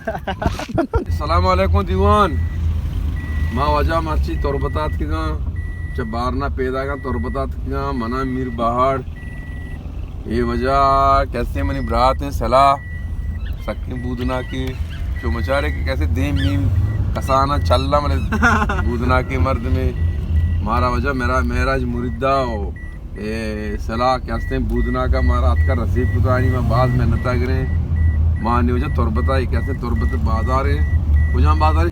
السلام علیکم دیوان۔ ما واجہ مرچی تربت ءَ اتکگاں، چہ بارنا پیداگاں تربت ءَ اتکگاں، منا میر بہاڑ۔ اے واجہ کسے منی برات ایں سلاہ، سکیں بودناکیں، چو مچارے کہ کسے دیم میم کساناں چلاں، بلے بودناکیں مردمے۔ مارا واجہ میرا معراج مریدا و اے سلاہ کہ ہستیں بودناکا مارا اتکا رسید کتا، آنی ما باز منتا گریں۔ ما انی واجہ تربتا، اے کہ ہستیں تربت بازارے۔ کجام بازارے؟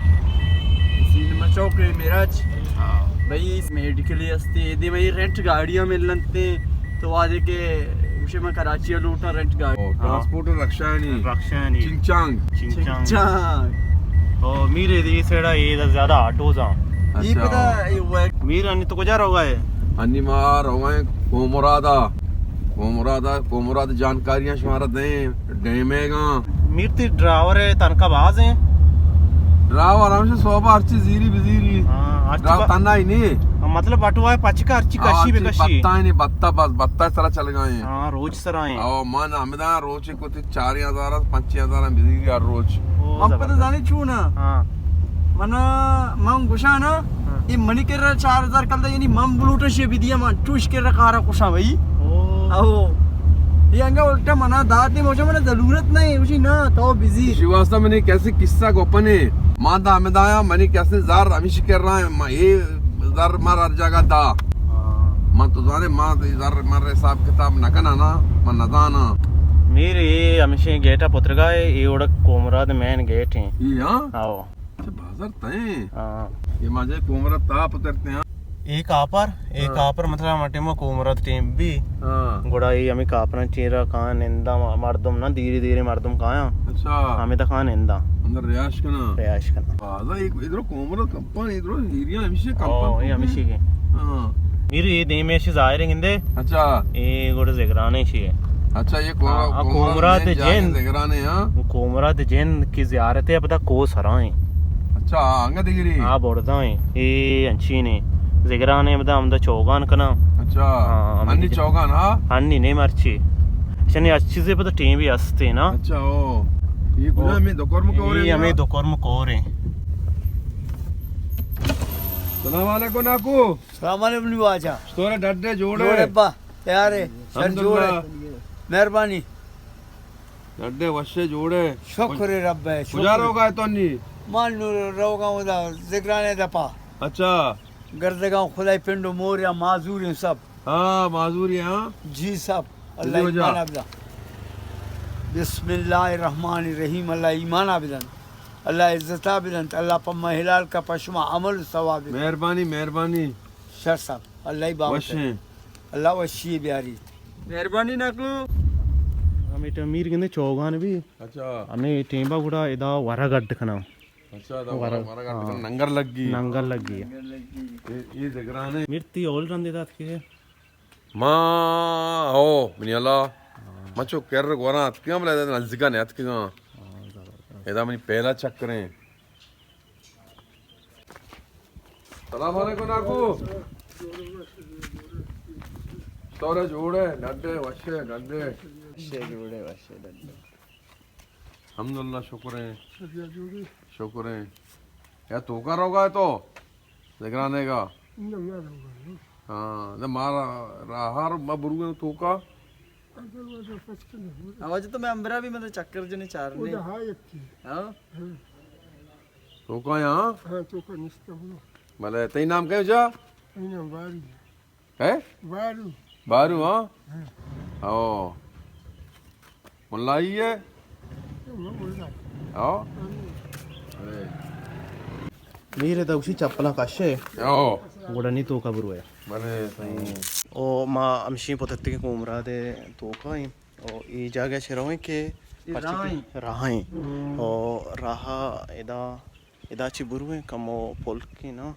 سینما چوک اے معراج۔ ہاں۔ بھئی، اس میڈیکلی ہستے، ایدے بھئی رینٹ گاڑیاں ملنتے، تو واجہ کہ گوشے ما کراچی ءَ لوٹاں رینٹ گاڑی۔ او، ٹرانسپورٹ رکشہ نی؟ رکشہ نی۔ چنگ چانگ؟ چنگ چانگ۔ چنگ چانگ۔ او، میرے دی سیڑا اے زیادہ آٹوز آں۔ اے اچھا۔ پدا اے وہ میر، انی تو کجا روگا ئے؟ انی ما روگا ایں کومرادا۔ کومرادا، کومراد جانکاریاں شمارا دیں، ڈیمے گاں۔ میر، تئی ڈرائیور ءِ تنخواہ باز ایں؟ ڈرائیور ہمیشہ صوبہ ہرچی زیری بزیری۔ ہاں، ہرچی ڈرائیور با-، تنہا ہی نہیں۔ مطلب، بٹوا پچکا ہرچی ہاں، کشی ہرچی بکشی۔ بتا ہی نہیں، بتا بس، بتا سرا چل گئے ہیں۔ ہاں، روچ سرا ایں۔ او، من ہمدا روچ کت چار ہزار، پنچ ہزار بزیری ہر روچ۔ او، من پتہ زبردست۔ زانے چون نا؟ ہاں۔ من، من گوشاں نا، ہاں۔ اے منی کرا چار ہزار کلدار، یعنی من بلوٹا شی بدیا، من چوش کرا کارا کشاں بھائی۔ او۔ او۔ اے انگا الٹا منا داتے، موجا منا ضرورت نہیں، اسی نا، تو بزیر۔ اسی واسطہ منی کسے قصہ گوپنے، ما دا ہمدا آیا، منی کسے زار ہمیشی کر رہا ہے، ما اے زر مار ہر جگہ دا۔ ہاں۔ من تو زانے، ما زر مار حساب کتاب نہ کنا نا، من نہ زانا۔ میر، اے ہمیشی گیٹ ءَ پترگا ہے، اے اوڑک کومراد مین گیٹ ہیں۔ اے ہاں؟ آو۔ اچھا، بازار تئیں؟ ہاں۔ اے ما جائے کومراد تا پترتے ہیں۔ اے کاپر، اے ہاں۔ کاپر مطلب ہمے ٹیم کومراد ٹیم بھی۔ ہاں۔ گڑا اے ہمے کاپراں چیرا کاں نندا، مردم نا، دھیرے دھیرے مردم کایاں۔ اچھا۔ ہمے تا کاں نندا۔ اندر رہائش کنا۔ رہائش کنا۔ بازا ایک ادھر کومرا کمپن، ادھر ایریا ہمیشہ کمپن او، اے تو ہمیشہ کے۔ ہاں۔ میر، اے دیمے شی ظاہر ہے گندے۔ اچھا۔ اے گوڑے زگرانے شی ہے۔ اچھا، اے کو-، ہاں، کومرا کومرا مین تے جاگہ جند۔ زگرانے، ہاں۔ کومرا تے جند کی زیارت ہے، پتا کو سرائیں۔ اچھا، ہاں، انگا دگری۔ ہاں، بردائیں۔ اے انچینے۔ زگرانے، پتا ہمدا چوگان کنا۔ اچھا۔ ہاں، انی چوگان، ہاں؟ انی نے مرچی۔ چنے اچ چیزے پتا ٹیم بھی ہستے نا۔ اچھا، او۔ اے کجا او۔ ہمیں دکور مکور اے ہیں ہمیں نا؟ دکور مکور ہیں۔ سلام علیکم ناکو۔ سلام علیکم واجہ۔ شتورے ڈڈے جوڑے؟ جوڑے با، تیارے، شر جوڑے۔ الحمدللہ۔ مہربانی۔ ڈڈے وشے جوڑے۔ شکر رب ہے، شکر۔ کجا روگا ہے تو انی؟ من روگا ہوں دا زگرانے دپا۔ اچھا۔ گردگاں خدای پنڈ و مور یا معذور ہیں سب۔ ہاں، معذور ہیں، ہاں۔ جی سب۔ اللہ ایمان بدن۔ بسم اللہ الرحمن الرحیم، اللہ ایمان بدن۔ اللہ عزتا بدنت، اللہ پہ ما حلال کا پہ شما عمل ثواب۔ مہربانی، مہربانی۔ شر صاحب، اللہ ہی باوت ہے۔ وشیں۔ اللہ وشی بیاری۔ مہربانی ناکو۔ ہمیں ٹیم میر گندے چوگان بھی۔ اچھا۔ ہمیں ٹیمبا گڑا ادا ورگ اڈ کنا۔ اچھا، ادا ورگ، ورگ اڈ کنا۔ ہاں۔ ننگر لگی۔ ننگر لگی۔ اے، اے زگرانے۔ میر، تئی اول رندے دات کے؟ ما، او، منی اللہ، ما چو کر گوراں اتکگاں، بلے ادا نزدیکا نہ اتکگاں۔ ادا منی پہلا چکریں۔ سلام علیکم ناکو۔ شتورے جوڑے، ڈڈے، وشے، ڈڈے۔ وشے جوڑے، وشے ڈڈے۔ الحمدللہ، شکر ہے۔ شکر ہے۔ یا توکا روگا ہے تو؟ زگرانے گا؟ نہ، ما روگا، نہ۔ ہاں، نہ، مارا راہار ما بروگا توکا۔ اگر وہ تو پچ کے نہ ہو۔ آواز تو میں امبرا بھی مطلب چکر جنے چار وہ نے۔ تو ہاں، یک تھی۔ ہاں؟ ہاں۔ توکا یہاں؟ ہاں، توکا نشتا ہوں۔ بلے، تئی نام کیا جا؟ تئی نام باری۔ ہے؟ بارو۔ بارو، ہاں؟ ہاں۔ او۔ ملائی ہے؟ ملا۔ او۔ ہاں۔ ارے۔ میرے تو اسی چپلا کشے۔ او۔ گڑا نی توکا بروے۔ بلے، صحیح۔ او ما ہمشی پترتے کہ کومرا دے توکا ہیں۔ او ای جاگہ چہ رویں کہ یہ پرچہ راہیں۔ کہ راہیں۔ او راہ ادا ادا چہ برویں کمو پلکیں نا،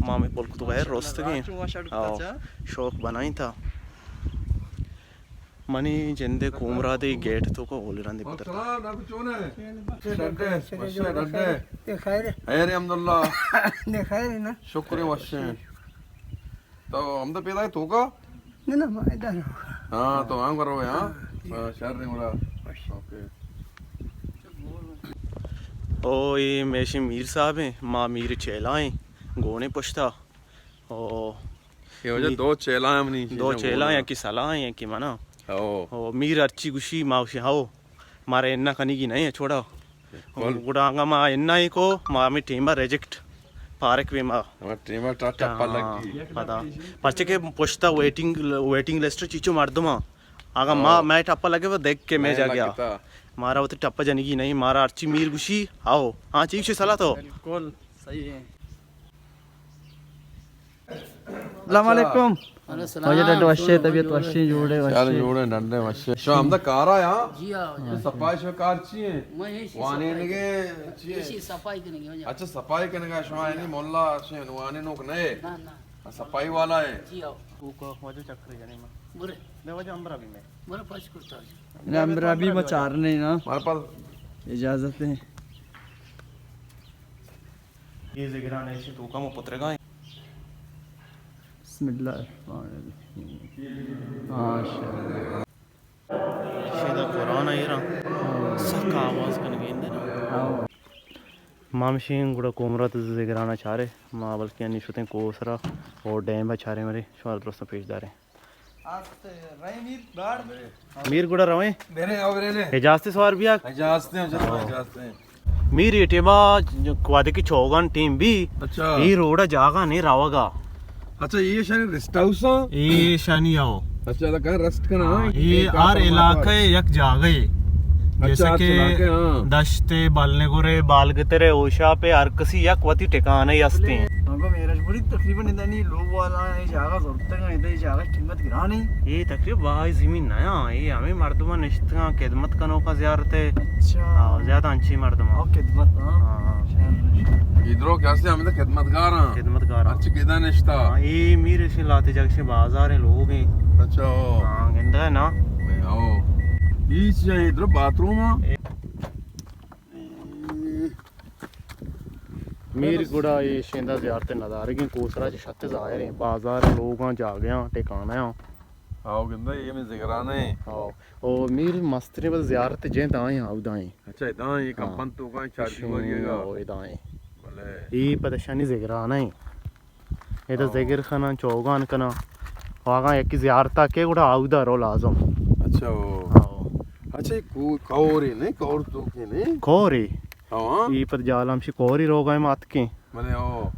ما ہمے پلک تو غیر ماشاءاللہ، رستگیں۔ راہ چو وش اڈ کتا او، چا؟ شوق بنائیں تا۔ منی جندے کومرادے گیٹ تو کو اولی رندی پتر۔ سلام، ناکو چون ہے؟ ڈڈے، وشے ڈڈے۔ یہ خیر ہے۔ خیر ہے، الحمدللہ۔ یہ خیر ہے نا؟ شکر ہے، وشے۔ تو ہمدا پیدا ہے توکا؟ نہ، نہ، ما ادا نہ۔ ہاں، تو ہم کرو، ہاں؟ ہاں، شہر نہیں مرا۔ اوکے۔ او، اے میشیں میر صاحب ایں، ما میر چیلا ایں، گونے پشتا۔ او، اے وجہ می-، دو چیلا ایں منی، دو چیلا ایں، یکے سلا ایں، یکے منا۔ او۔ او، میر ہرچی گوشی، ما گوشی، ہاو، مارا انا کنگی نہ ایں، چھوڑا۔ گڑا انگا ما انا ایں کو، ما ہمے ٹیما ریجیکٹ پارک بے ما۔ ہمے ٹیما ٹا-، ٹپا ہاں، لگی۔ پدا۔ پرچہ کہ پشتا ویٹنگ، ویٹنگ لسٹ چیچو مردم آں۔ اگاں ما، ہاں۔ مئے ٹپا لگے، وہ دیکھ کے میں جا گیا۔ مارا وتی ٹپا جنگی نہیں، مارا ہرچی میر گوشی، آؤ۔ ہاں، چیف سے صلاح تو۔ بالکل صحیح ہے۔ السلام علیکم۔ وعلیکم السلام۔ واجہ ڈڈ وشے، طبیعت وشے، جوڑے وشے۔ چل جوڑے، ڈنڈے وشے۔ شما ہمدا کارا یا؟ جی ہاں۔ تو صفائی شو کار چی ہے؟ میں اسی وانے صفائی نگے چی ہے؟ اسی صفائی کنگے واجہ۔ اچھا، صفائی کنگا شما، یعنی مولا شے وانے نوک نئے؟ نہ، نہ۔ صفائی والا ہے؟ جی ہاں۔ تو کو واجہ چکر جنے ما۔ برے۔ دے واجہ امبرا بھی میں۔ برے پاس کرتا ہے۔ نہ، امبرا بھی ما چار نہیں نا۔ ہمارے پاس اجازت ہے۔ یہ زگران ایشی تو کم پترگا ہے۔ بسم اللہ الرحمن الرحیم۔ ماشاءاللہ۔ شیدا قرآن ایرا سک آواز کنگے اندے نا۔ ہاں۔ ما مشین گڑا کومرا تو زگرانا چارے، ما بلکہ انی شتیں کوسرا اور ڈیم چارے مرے، شمار درست پیش داریں۔ میر گڑا رویں؟ برے، آؤ، برے، برے۔ اجازت سوار بیا؟ اجازت ہیں، اجازت ہیں، اجازت ہیں۔ میر اے ٹیما وہدے کہ چوگان ٹیم بی، اچھا۔ اے روڈا جاگہ نہیں روگا۔ اچھا، اے شانی ریسٹ ہاؤس ہاں؟ اے شانی آؤ۔ اچھا، تو کہاں ریسٹ کنا؟ ہاں، اے ہر علاقہ یک جاگہ ہے۔ اچھا، جیسے کہ علاقہ، ہاں۔ دشت، بلنگورے، بالگترے، اوشاپے، ہر کسی یک وتی ٹھکانے ہستے ہیں۔ ہاں، میرا مری تقریباً ادانی لوگ والا ہے، جاگہ زورتگا، ادھر جاگہ قیمت گرانی۔ اے تقریباً باہائی زمین نیا، اے ہمیں مردمان نشتگاں، خدمت کنوکا زیارت ہے۔ اچھا۔ ہاں، زیادہ انچی مردم۔ او خدمت، ہاں۔ ہاں، ہاں۔ شر، شر۔ ادرو کیا سے ہمیں تو خدمتگار ہاں۔ خدمتگار ہاں۔ اچھا، کدا نشتا؟ ہاں، اے میر سے لاتے جگ سے بازار ہیں، لوگ ہیں۔ اچھا، او۔ ہاں، گندہ ہے نا۔ او۔ یہ چیز ہے، ادرو باتھ روم ہاں۔ اے میر گڑا اے شیندا زیارت ندارگیں کوسرا چہ شت ظاہر ہیں، بازار، لوگاں، جاگہاں، ٹھکانہ آں۔ آؤ گندہ، اے میں زگرانہ ہیں۔ آؤ۔ او میر مستریں بس زیارت جیں دائیں، آؤ دائیں۔ اچھا، دائیں، یہ ہاں۔ کمپن تو کائیں، چار دیواری گا۔ او، اے دائیں۔ بلے۔ اے پدشانی زگرانہ ہیں۔ اے تو ہاں۔ زگر کناں، چوگان کناں۔ واگاں یکی زیارتا کے گڑا آؤدا رو لازم۔ اچھا، او۔ ہاں۔ اچھا، یہ کو-، کورے نہیں، کور تو کے نہیں؟ کورے؟ ہاں۔ یہ پر جالم شی کوری روگا مات کے۔ بلے او،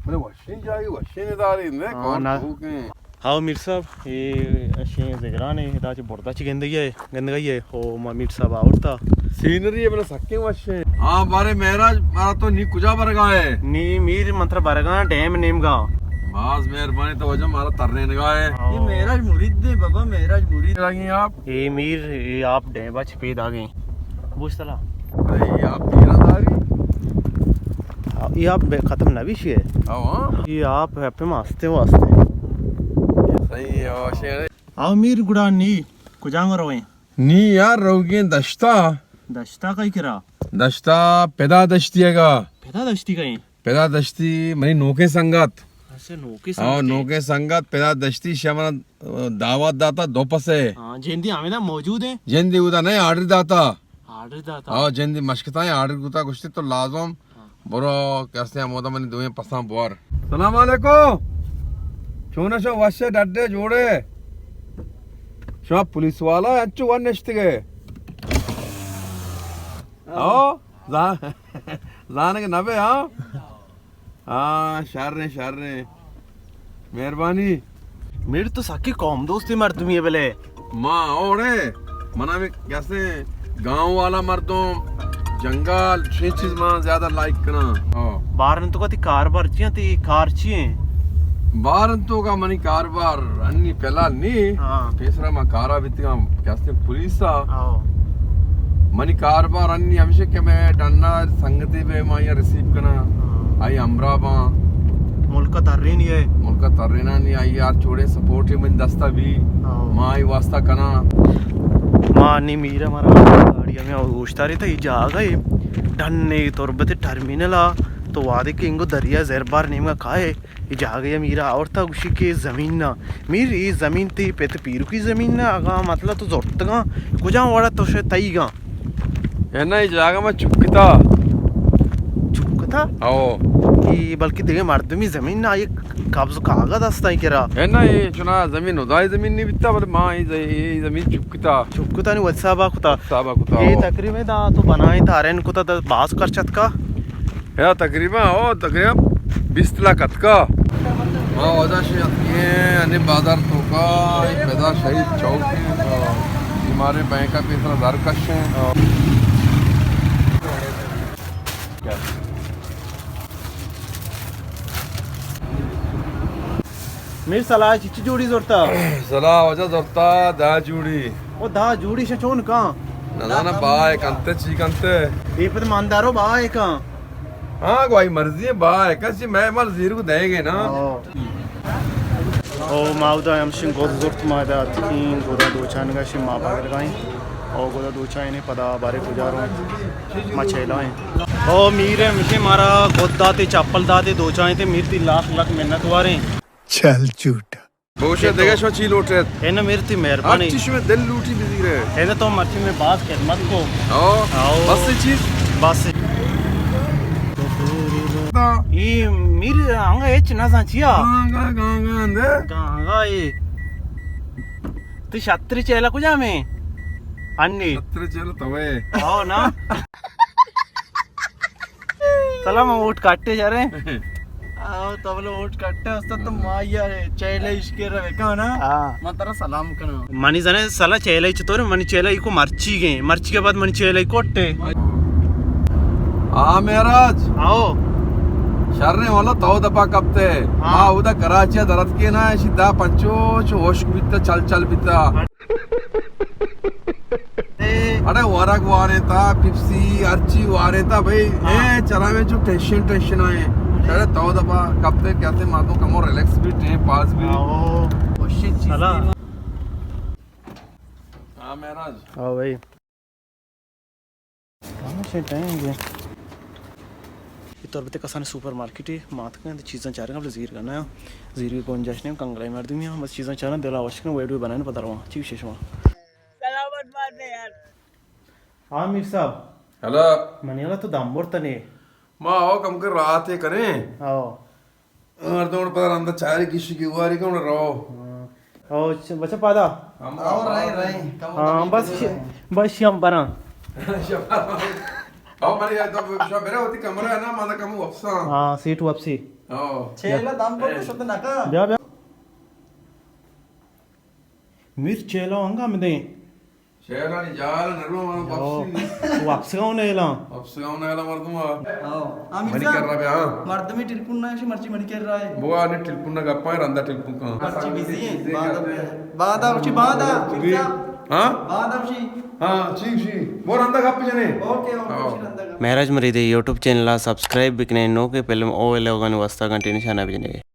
بلے وشیں جاگے، وشیں ندارے اندے، ہاں، کور نا۔ تو کے۔ ہاؤ میر صاحب، اے اشیں زگرانے، ادا چہ بردا چہ گندگی ہے، گندگی ہے، او ما میر صاحب آورتا۔ سینری ہے، بلے سکیں وشیں۔ ہاں، بارے معراج، مارا تو نی کجا برگا ہے؟ نی میر منتر برگا ڈیم نیمگا۔ باز مہربانی تو وجہ مارا ترینگا ہے۔ ہاؤ۔ یہ معراج مرید دے بابا، معراج مرید۔ لگیں آپ؟ اے میر، اے آپ ڈیمبا چہ پیداگیں۔ بوش تلا۔ اے آپ پیرا داری؟ اے آپ بے ختم نہ بیشی ہے۔ ہاں، ہاں۔ اے آپ پہ ماستے واسطے۔ صحیح ہے، او شیر۔ آؤ میر گڑا نی کجام رویں؟ نی یار روگیں دشتا۔ دشتا کئی کرا؟ دشتا پدا دشتی گا۔ پدا دشتی کئی؟ پدا دشتی منی نوکیں سنگت۔ اچھا، نوکیں ہاں، سنگت۔ نوکیں سنگت پدا دشتی شمن دعوت داتا دو پسے۔ ہاں، جندی ہمیدا موجود ہیں؟ جندی اودا نہیں، آرڈر داتا۔ آرڈر داتا؟ ہاں، جندی مشکتا ہیں، آرڈر گوتا گشتی تو لازم ہاں۔ برو کسے ہمودا منی دوئیں پساں بوار۔ سلام علیکم۔ چون شو وشے ڈڈے جوڑے؟ شما پولیس والا انچو ون نشتگے؟ ہاں۔ ہاں؟ زا-، زانگ نہ بے، ہاں؟ ہاں، شر ہیں، شر ہیں۔ مہربانی۔ میر تو سکی قوم دوستی مردمی ہے بلے۔ ما اوڑے، منا بھی کیسے گاؤں والا مردم، جنگل، چھ چیز ما زیادہ لائک کنا۔ ہاں۔ بارن تو کتی کاربار چی ہیں، تی کار چی ہیں؟ بارن تو کا منی کاربار انی فی الحال نی۔ ہاں۔ پیسرا ما کارا بیتگاں۔ کستے پولیس ء۔ ہاں۔ منی کاربار انی ہمیش کہ میں ڈنا سنگتی بے ما یا ریسیو کنا۔ ہاں۔ آئی ہمراہ باں۔ ملک ترینی ہے۔ ملک ترینانی آئی یار چوڑے سپورٹ من دستا بھی۔ ہاں۔ ما آئی واسطہ کنا۔ ما نی میرا مارا گاڑی ہمیں اوشتاری تا یہ جاگہ ہے۔ ڈن تربت ٹرمینل آ تو وادے کہ انگو دریا زیربار نیمگا کائے۔ اے جاگہ ء میر ء آورتا گوشی کہ زمین نا۔ میر اے زمین تئی پت پیرکی زمین نا، اگاں مطلب تو زرتگاں، کجام وڑا تو شے تئیگاں؟ اے نا، اے جاگہ ما چکتا۔ بیتا؟ او۔ کہ بلکہ دگہ مردمی زمین نا، یک قبض کاغذ ہستا ای کرا۔ اے نا، اے چنا زمین، خدای زمین نہیں بیتا، بلے ما اے ز-، اے زمین چکتا۔ چکتا نی وت صاحبا کتا۔ صاحبا کتا، اے او۔ تقریباً دا تو بنائیں تارین کتا دا باز خرچ اتکا؟ یا تقریباً، او، تقریباً بیست لاکھ اتکا۔ ما واجہ شے اتکیں، یعنی بازار توکا، اے پیدا شہید چوک ایں، او، اے مارے بینک ءَ پیسرا زر کش ایں۔ میر سلاہ چچی جوڑی زرتا؟ سلاہ واجہ زرتا دہ جوڑی۔ او دہ جوڑی شہ چون کان؟ نہ، نہ، نہ، با اے کنتے، چی کنتے؟ اے پد ماندارو با اے کان۔ ہاں، گواہی مرضی ہے، با اے کسی میں مال زیرو دے گے نا۔ او۔ او، ما اودا ہمشین گد زرت، ما ادا اتکین، گدا دوچانگا شین ما پاگل گائیں۔ او گدا دوچائیں پدا بارے کجا رو ما چیلائیں۔ او میر ہمشین مارا گد داتے، چپل داتے، دوچائیں تے، میر تی لاکھ لاکھ منت واریں۔ چل جھوٹا۔ بوشے دگہ شما چی لوٹ ایت؟ اے نہ میر تی مہربانی۔ ہر چی شما دل لوٹی بزیرے۔ اے نہ تو مرچی میں باز خدمت کو۔ او۔ او۔ بس اے چیز؟ بس۔ اے میر آنگا ہچ نہ زان چیا؟ گانگا، گانگا اندے۔ گانگا اے۔ تی شتری چیلا کجا میں؟ انی۔ شتری چیلا توے۔ او نا۔ سلام، ووٹ کٹے شرے۔ آ، تو بلے ووٹ کٹے استاد، تو ما یا چیلے اشکے رہے کنا۔ ہاں۔ من ترا سلام کناں۔ منی زنے سلا چیلے چطور؟ منی چیلے کو مرچی گئے، مرچی کے بعد منی چیلے کوٹے۔ آ مہراج۔ آؤ۔ شریں والا تو دپا کپتے۔ ہاں۔ ما اودا کراچی درت کے نا، شدا پنچو چو ہوش بیتا، چل چل بیتا۔ اڑے ورگ وارینتا، پیپسی، ہرچی وارینتا بھائی، ہاں۔ اے چرا میں چو ٹینشن، ٹینشن آئے۔ اڑے تو دپا کپتے کہتے مردم کمو ریلیکس بھی، ٹائم پاس بھی۔ آؤ۔ خوشی چیز سلام۔ ہاں مہراج۔ آؤ بھائی۔ ہمیشہ ٹائم گے۔ اے تربت کسان سپر مارکیٹ ہے، ماتکن چیزاں چارگا بلے زیر گنا۔ زیر کی گنجائش نہیں، کنگلائی مردمی ہیں، بس چیزاں چارن دلا وش کن، ویڈیو بنائیں پتہ رواں۔ چی وشے شما؟ سلامت بات ہے یار۔ ہاں میر صاحب۔ ہلا۔ منی ہلا تو دم برتنے۔ ما آؤ کم کر رات ہے کریں۔ آؤ۔ مردم پدا رندا چارے کشی کی واری کن رو۔ ہاں۔ او چ-، بچہ پادا۔ ہاں، رائے، رائے۔ ہاں، بس شی-، بس شی ہم براں۔ او، من یاد تو شو برا ہوتی کمرہ ہے نا، مانا کم وپساں۔ ہاں، سیٹ وپسی۔ او۔ چیلا دم پر تو شد نکا۔ بیا، بیا۔ میر چیلا انگا مدیں۔ شہرانی جال نرو، من او، واپسی۔ واپس گاؤں نیلاں۔ واپس گاؤں نیلاں مردم آ۔ او، ہاں، منی کرا بیا، ہاں۔ مردمی ٹیلیفون نہ شی، مرچی منی کرا ہے۔ بوا نے ٹیلیفون نہ گپا، رندا ٹیلیفون کن۔ مرچی بزی ہیں، باندا، باندا اچھی باندا، ہاں؟ باندا اچھی۔ ہاں، چی شی۔ بو رندا گپ جنے۔ اوکے، اوکے، ہاں۔ اچھی رندا گپ۔ مہراج مریدے یوٹیوب چینل آ سبسکرائب بکنے، نوکے فلم او لوگانی واسطہ گھنٹی نشانہ بجنے۔